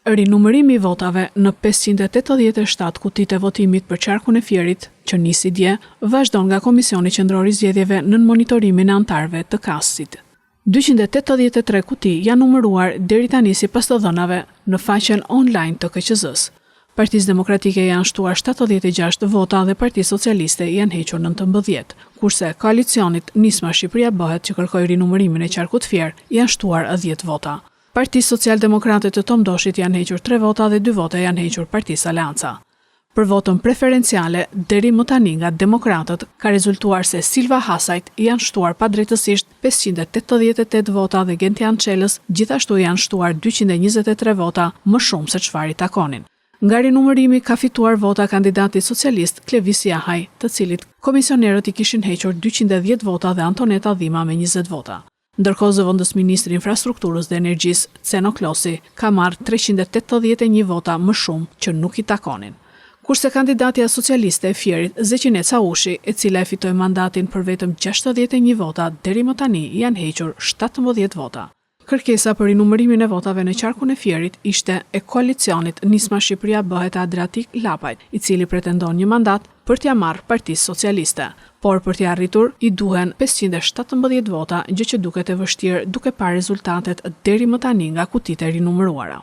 Rinumërimi i votave në 587 kutitë e votimit për qarkun e Fierit, që nisi dje, vazhdon nga Komisioni Qendror i Zgjedhjeve nën monitorimin e anëtarëve të KAS-it. 283 kuti janë numëruar deri tani sipas të dhënave në faqen online të KQZ-së. Partisë Demokratike janë shtuar 76 vota dhe Partisë Socialiste janë hequr 19, kurse koalicionit Nisma Shqipëria Bëhet që kërkoi rinumërimin e qarkut Fier janë shtuar 10 vota. Partisë Socialdemokrate të Tom Doshit janë hequr tre vota dhe dy vota janë hequr Partisë Aleanca. Për votën preferenciale, deri më tani nga demokratët ka rezultuar se Silva Hasajt janë shtuar padrejtësisht 588 vota dhe Gentian Çelës gjithashtu janë shtuar 223 vota më shumë se çfarë i takonin. Nga rinumërimi ka fituar vota kandidati socialist Klevis Jahaj, të cilit komisionerët i kishin hequr 210 vota dhe Antoneta Dhima me 20 vota. Ndërkohë zëvendësministri i Infrastrukturës dhe Energjisë, Ceno Klosi, ka marrë 381 vota më shumë që nuk i takonin. Kurse kandidatja socialiste e Fierit, Zeqine Caushi, e cila e fitoi mandatin për vetëm 61 vota, deri më tani janë hequr 17 vota. Kërkesa për rinumërimin e votave në qarkun e Fierit ishte e koalicionit Nisma Shqipëria Bëhet e Adriatik Lapajt, i cili pretendon një mandat për t'ia marrë Partisë Socialiste. Por për t'ia arritur, i duhen 517 vota, gjë që duket e vështirë duke parë rezultatet deri më tani nga kutitë e rinumëruara.